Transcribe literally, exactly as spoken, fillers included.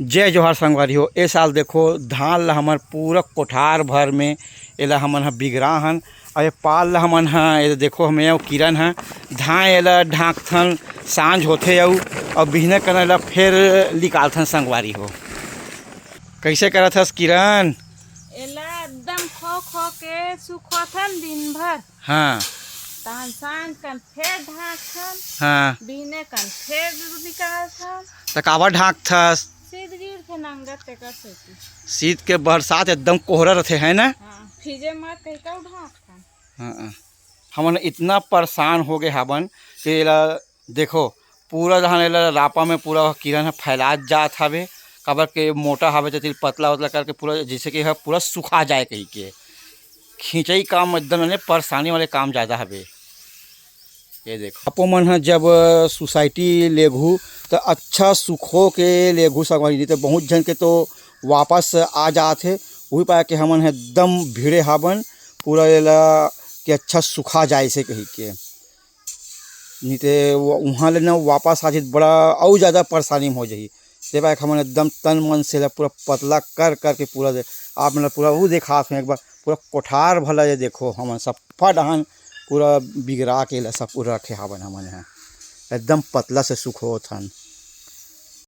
जय जोहार संगवारी हो। ए साल देखो, धान ला हमन पूरा कोठार भर में एला हमन ह बिगरा हन। अउ ए पाल ला हमन ह, ए देखो, हमें अउ किरण ह धान एला ढांकथन, सांझ होथे अउ, अउ बिहने कन एला फेर निकालथन संगवारी हो। कैसे करत हस किरण? एला एकदम खो खो के सुखोथन दिन भर। हाँ। तहन सांझ कन फेर ढांकथन। हाँ। बिहने कन फेर निकालथन। त काबर ढांकथस? सीत गिरथे नंगत तेकर सेती। सीत के बरसात एकदम कोहरा रथे, है ना? हाँ, फिजे मत कहिके ढांकथन। हाँ, हाँ। हमन इतना परेशान हो गए हावन कि एला देखो, पूरा जहाँ एला रापा में पूरा किरण ह फैलात जात हवे, काबर के मोटा हवे, तेती पतला उतला करके पूरा, जैसे कि ह पूरा सुखा जाए कही के। खींचई काम एकदम, यानी परेशानी वाले काम ज़्यादा हवे। ये देखो, आपो मन ह जब सोसाइटी लेगहू, त अच्छा सुखो के लेगहू संगवारी, नहीं तो बहुत झन के तो वापस आ जात हे। वही पाया कि हमन ह एकदम भिड़े हाबन पूरा एला कि अच्छा सुखा जाए से कही के। नहीं ते वो उहाँ ले ना वापस आ जाही त बड़ा अउ ज़्यादा परेशानी में हो जाही। ते पाया कि हमन एकदम तन मन से ला पूरा पतला कर करके पूरा दे, आप मन ला पूरा वो देखात हूँ एक बार, पूरा कोठार भला ये देखो, हमन सफा डहान पूरा बिगरा के ला सब पूरा रखे हावन हमन ह। एकदम पतला से सुखोथन।